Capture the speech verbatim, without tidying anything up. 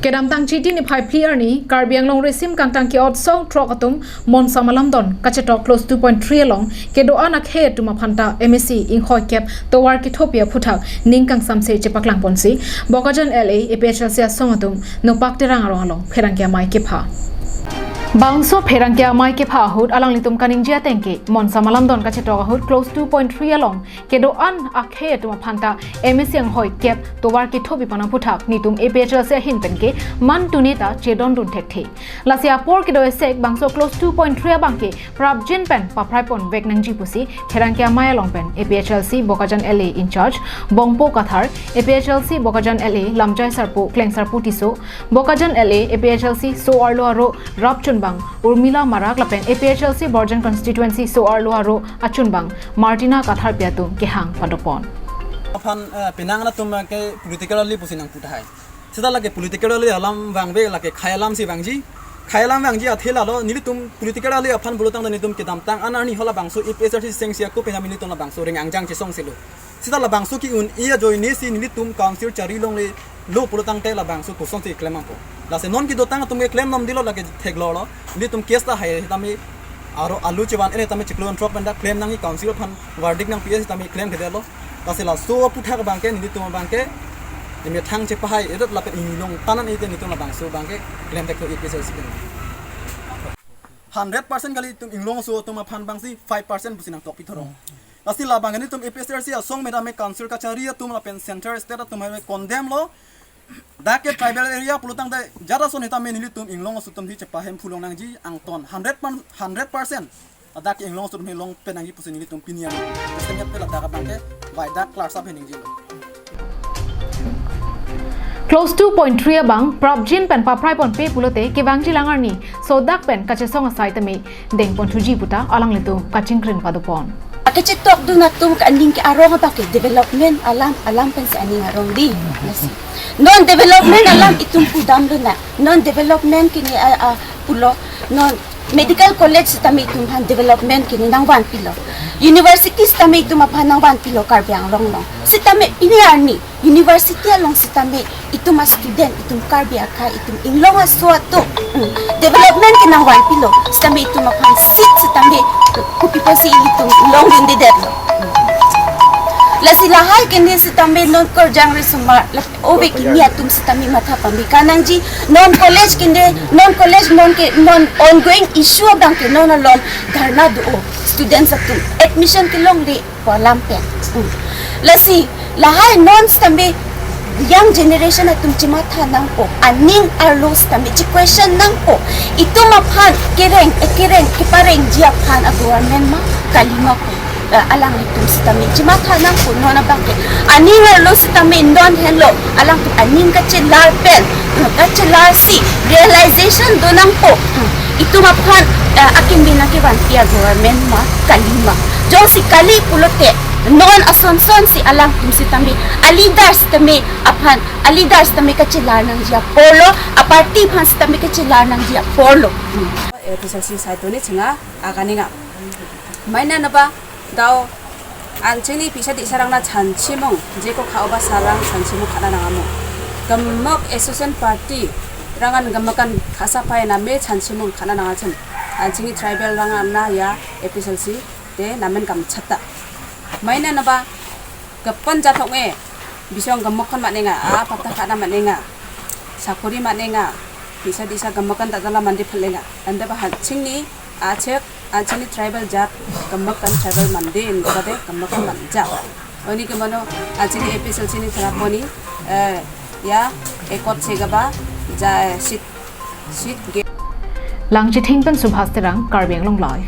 Kedamtang Chiti niphai phli arni, Karbi Anglong Risim Kangtang ke-ot song throk atum Monsam Alamdon kachetok clause two point three along kedo-an akhei atum aphanta M A C inghoi kep tovar kethopi aphuthak ning kangsamse chepaklang ponsi Bokajan L A A P H L C asong atum Nopak Terang arong along pherangke amei kepha. Bangso pherangke amei kepha ahut alanglitum kaningje ateng ke Monsam Alamdon kachetok ahut clause two point three along kedo-an akhei atum aphanta M A C inghoi kep tovar kethopi pon aphuthak nelitum A P H L C ahin pen ke man tuni ta chedondun thekthe. Lasi apor kedo esek bangso clause two point three abang ke prapjin pen paprai ponvek nangji pusi pherangke amei along pen A P H L C Bokajan L A in-charge Bongpo Kathar, A P H L C Bokajan L A Lamjai Sarpo, Klengsarpo Tisso, Bokajan L A A P H L C so-arlo aro rapchunbang Urmila Marak lapen A P H L C Borjan constituency so-arlo aro achunbang Martina Katharpi atum kehang padopon. Aphan, eh, penang atum ke political rally pusi nangpu tahai. Seta lake political rally alam vangve, lake khei alam si vangji. Khei alam vangji athe lalo nelitum political rally aphan pulotangte nelitum kedamtang an arni halabangso A P H L C sengsi ako penang nelitum labangso reng angjang chesong selo. Seta labangso ke-un-e ajoine si nelitum council chari longle lo pulotangte labangso kosonsi klem nangpo. Lasi non kedotang atum ke klem nom dilo lake theklonglo. Nelitum case ta hai tame aro alu chevan-e tame chiklo throk pen ta klem nangji, council aphan verdict nangpi-e tame klemkledetlo. Lasi laso aphuthak abang ke nelitum abang ke emethang chepahai edet lapen inglong tanan ite nelitum labangso abang ke klem theklo A P H L C ke. Hundred percent kali itum inglong aso atum aphan abangsi five percent pusi nangtokpi thorong. Lasi labang nelitum A P H L C asong me tame council kachari atum lapen center state atum hai condemn lo. Dak ke tribal area pulotangte jara son hetame nelitum inglong aso atum si chepahemphu long nangji, angton hundred pan, hundred percent. Dak ke inglong aso atum si long pen nangji pusi nelitum pini arni. Senior pe ladak abang ke bai dak klar sab hening jilo. Clause two point three abang prapjin pen paprai ponpe pulote kevangji lang arni sodak pen kachesong asai tame dengponthuji puta alanglitum kachingkrin padopon. Kachetokdun atum ke aning ke arong abang ke development alam, alam pensi aning arong di. Yes. Non development alam itum pudamlonang. Non development kini a, a, pulo. Non medical college sitame itum aphan development kini nangvanpilo. University sitame itum aphan nangvanpilo Karbi Anglong along. Sitame pini arni university along sitame itum a student, itum Karbi akhei, itum inglong aso atum, mm, development ke nangvanpilo, sitame itum aphan seat sitame kopi pusi ilitum longdundedetlo. Lasi lahai kene sitame non korjang risomar, la ove kini atum sitame matha pame kanangji, non college kene, non college non ke, non ongoing issue abang ke non along dharna do-o, students atum admission kelongle pu alam pen. Hmm. Lasi lahai non sitame young generation atum chematha nangpo, aning arlo sitame che-question nangpo, itum aphan kereng, eh, kereng, keparengji aphan a government ma, kalima pu, eh, alanglitum sitame chematha nangpo, non abang ke aning arlo sitame non henlo, alangtum aning kachelar pen, hmm, kachelar si realization do nangpo, hmm, itum aphan, eh, akimi nangkevanpi a government ma, kalima. Jongsi kali pulote, non asonson si alangtum sitame, a leaders tame aphan, a leaders tame kachelar nangji aporlo, a party aphan sitame kachelar nangji aporlo. Hmm. A P H L C saiton ni chinga, akaninga. Maina naba, dau, anchini pisa di sarang na chanchimung, jeko kha oba sarang chanchimung khana nang amo. Gemok association party, rangan gemakan khasa pai na me chanchimung khana nang achem. Anchini tribal rangan na ya A P H L C, te namen kam chata. Maina naba, kepan jathok e, bisong gemok kan matninga, a, patta khana matninga, sakori matninga, pisa disa gemok kan tatala mandi phalenga. Anda ba hanching ni, achek, anchini tribal jat, gemok kan tribal mandi, in kade gemok kan manja. Oni ke mano, anchini A P H L C ni theraponi, eh, ya, ekot segaba, ja, eh, sit, sit ge. Langchithing pen Subhas Terang, Karbi Anglong Live.